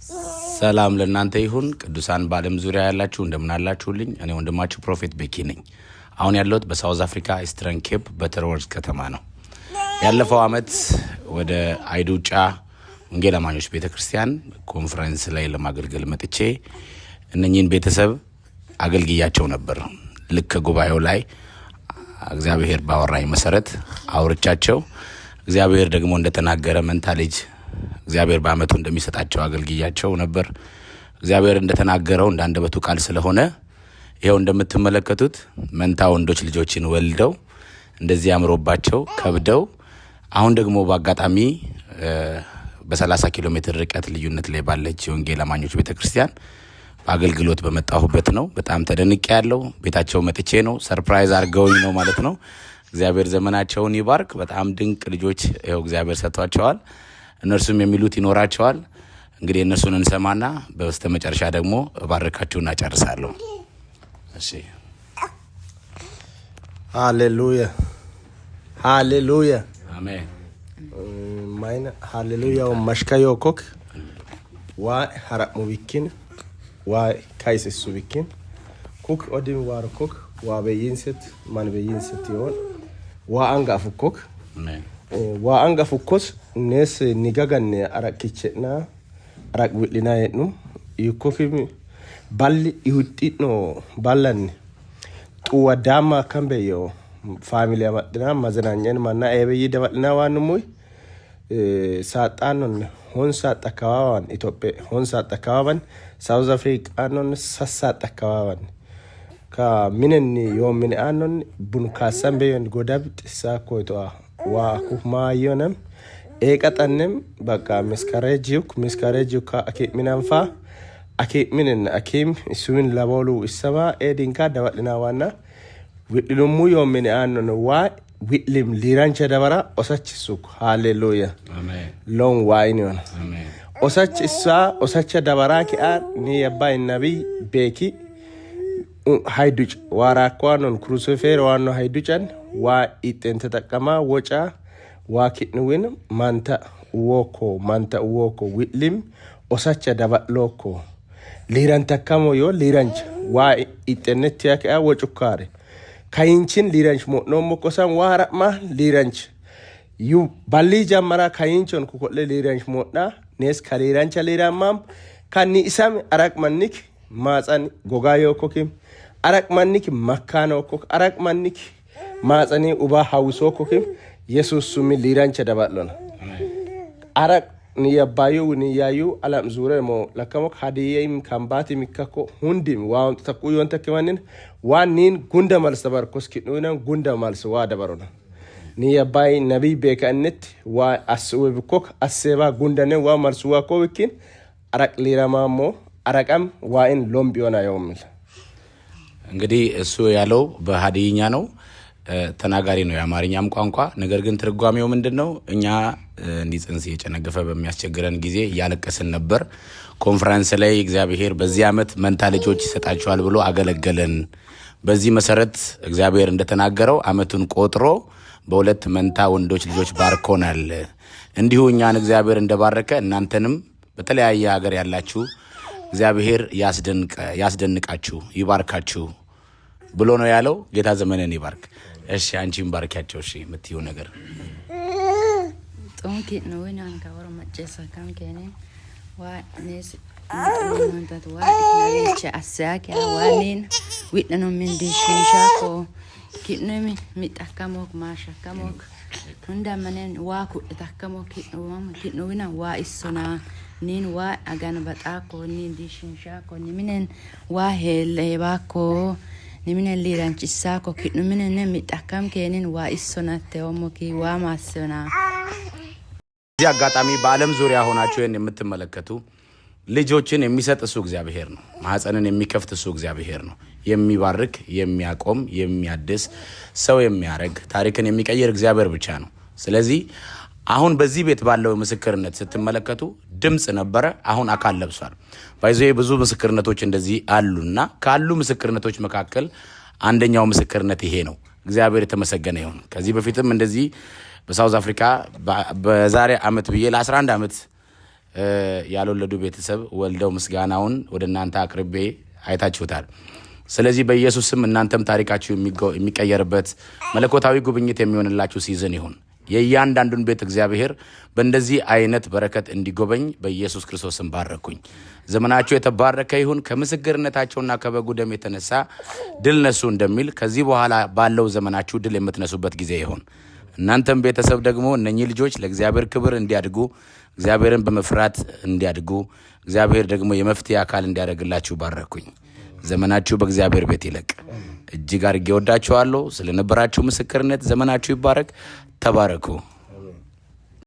ሰላም ለእናንተ ይሁን ቅዱሳን በዓለም ዙሪያ ያላችሁ እንደምን አላችሁልኝ? እኔ ወንድማችሁ Prophet ቤኪ ነኝ። አሁን ያለሁት በ South Africa Eastern Cape በተርወርዝ ከተማ ነው። ያለፈው ዓመት ወደ አይዱጫ ወንጌል አማኞች ቤተ ክርስቲያን ኮንፈረንስ ላይ ለማገልገል መጥቼ እነኚህን ቤተሰብ አገልግያቸው ነበር። ልክ ከጉባኤው ላይ እግዚአብሔር ባወራኝ መሰረት አውርቻቸው እግዚአብሔር ደግሞ እንደተናገረ መንታ ልጅ እግዚአብሔር በዓመቱ እንደሚሰጣቸው አገልግያቸው ነበር። እግዚአብሔር እንደተናገረው እንደ አንደበቱ ቃል ስለሆነ ይኸው እንደምትመለከቱት መንታ ወንዶች ልጆችን ወልደው እንደዚህ አምሮባቸው ከብደው አሁን ደግሞ በአጋጣሚ በ30 ኪሎ ሜትር ርቀት ልዩነት ላይ ባለች የወንጌል አማኞች ቤተ ክርስቲያን በአገልግሎት በመጣሁበት ነው። በጣም ተደንቄ ያለው ቤታቸው መጥቼ ነው። Surprise አድርገውኝ ነው ማለት ነው። እግዚአብሔር ዘመናቸውን ይባርክ። በጣም ድንቅ ልጆች ይኸው እግዚአብሔር ሰጥቷቸዋል። እነርሱም የሚሉት ይኖራቸዋል። እንግዲህ እነርሱን እንሰማና በስተመጨረሻ ደግሞ እባርካችሁና ጨርሳለሁ። እሺ። ሃሌሉያ ሃሌሉያ። አሜን። ማይነ ሃሌሉያ mashkayo kok waa hara'mu bikkin waa kaysessu bikkin kuk odim waar kok waa beyinset man beyinset yoon waa anga afukkok. አሜን። Waa anga afukkos nees nigaganne arak kichena arak wi'lina hee'nu ikkokim balli ihuxxi'no ballanni xuwa daama akkan beyyo family amadhina mazinanyen manna eebeyyi dabadhina waanummuy saaxaanon hon saax አካባባን ኢትዮጵያ hon saax አካባባን South Africa sassax አካባባን ka minenni yoo mine aanon bun kaasan beyon godab xissa koytoa waa kuhmaayonem eeqaxannem በቃ miscarriage miscarriage ka aki'minanfa aki'minen akim isumin labolu issama eedinka dabadhina waanna wi'linummu yoo mine aanon waa wi'lim liirancha dabara osachisuk haleluya. አሜን። Loon waayinion አሜን። osach issa osacha dabaraa ki'a ni yabbay nabiy beeki hayduc waaraakwanon kurusofeer waano hayducan waa ixen ተጠቀማ ወጫ waa kidnuwin manta uwoko manta uwoko wi'lim osacha daba'looko liirantakkamo yo liirancha waa ixenettiya ki'a wocukkaare kayinchin liiranch mo'noommo qosan waa hara'ma liiranch yu balli jammara kayinchon kuko'le liiranch mo'na nees ka liirancha liirammaam kanni isam araq mannik maaxan gogaa yookokim araq mannik makkaanookok araq mannik maaxanii uba hawwisookokim yesus sumi liirancha daba'lona araq ni yabbayu ni yayu alam zure mo lakamok hadiyim kambati mikkako hundim waa takku yon takkimanin waan nin gunda mals dabar koskidnunan gunda mals waa dabarona ni yabbay nabiy beeka innet waa aswe bikok aseba gundane waa malsu waa kowikin araq liramamo araqam waa in lombiona yomil. እንግዲህ እሱ ያለው በሀዲይኛ ነው፣ ተናጋሪ ነው የአማርኛም ቋንቋ። ነገር ግን ትርጓሜው ምንድን ነው? እኛ እንዲህ ጽንስ እየጨነገፈ በሚያስቸግረን ጊዜ እያለቀስን ነበር። ኮንፈረንስ ላይ እግዚአብሔር በዚህ ዓመት መንታ ልጆች ይሰጣቸዋል ብሎ አገለገለን። በዚህ መሰረት እግዚአብሔር እንደተናገረው ዓመቱን ቆጥሮ በሁለት መንታ ወንዶች ልጆች ባርኮናል። እንዲሁ እኛን እግዚአብሔር እንደባረከ እናንተንም በተለያየ ሀገር ያላችሁ እግዚአብሔር ያስደንቃችሁ ይባርካችሁ ብሎ ነው ያለው። ጌታ ዘመንን ይባርክ። እሺ አንቺም ባርኪያቸው። እሺ የምትይው ነገር። Xon ki'nuwinan ka waro maccesa kam kene waa nes tat waa nawicha asseakia waa nin wi'nano min dishinshaako ki'numi mixakkamok maashakkamok hundamanen waa kudhetakkamok ki'nuwinan waa issona nin waa agan baxaako nin dishinshaako niminen waa heelleebaako niminen liirancissaako ki'numinen mixakkam keenin waa issonatte ommoki waa maassona. በዚህ አጋጣሚ በዓለም ዙሪያ ሆናችሁ ይህን የምትመለከቱ ልጆችን የሚሰጥ እሱ እግዚአብሔር ነው። ማኅፀንን የሚከፍት እሱ እግዚአብሔር ነው። የሚባርክ፣ የሚያቆም፣ የሚያድስ፣ ሰው የሚያደርግ፣ ታሪክን የሚቀይር እግዚአብሔር ብቻ ነው። ስለዚህ አሁን በዚህ ቤት ባለው ምስክርነት ስትመለከቱ ድምፅ ነበረ፣ አሁን አካል ለብሷል። By the way ብዙ ምስክርነቶች እንደዚህ አሉና ካሉ ምስክርነቶች መካከል አንደኛው ምስክርነት ይሄ ነው። እግዚአብሔር የተመሰገነ ይሁን። ከዚህ በፊትም እንደዚህ በ South Africa በዛሬ ዓመት ብዬ ለ11 ዓመት ያልወለዱ ቤተሰብ ወልደው ምስጋናውን ወደ እናንተ አቅርቤ አይታችሁታል። ስለዚህ በኢየሱስ ስም እናንተም ታሪካችሁ የሚቀየርበት መለኮታዊ ጉብኝት የሚሆንላችሁ season ይሁን። የእያንዳንዱን ቤት እግዚአብሔር በእንደዚህ አይነት በረከት እንዲጎበኝ በኢየሱስ ክርስቶስ ስም ባረኩኝ። ዘመናችሁ የተባረከ ይሁን። ከምስክርነታቸውና ከበጉ ደም የተነሳ ድል ነሱ እንደሚል ከዚህ በኋላ ባለው ዘመናችሁ ድል የምትነሱበት ጊዜ ይሁን። እናንተም ቤተሰብ ደግሞ እነኚህ ልጆች ለእግዚአብሔር ክብር እንዲያድጉ፣ እግዚአብሔርን በመፍራት እንዲያድጉ፣ እግዚአብሔር ደግሞ የመፍትሄ አካል እንዲያደርግላችሁ ባረኩኝ። ዘመናችሁ በእግዚአብሔር ቤት ይለቅ። እጅግ አድርጌ ወዳችኋለሁ። ስለነበራችሁ ምስክርነት ዘመናችሁ ይባረክ። ተባረኩ።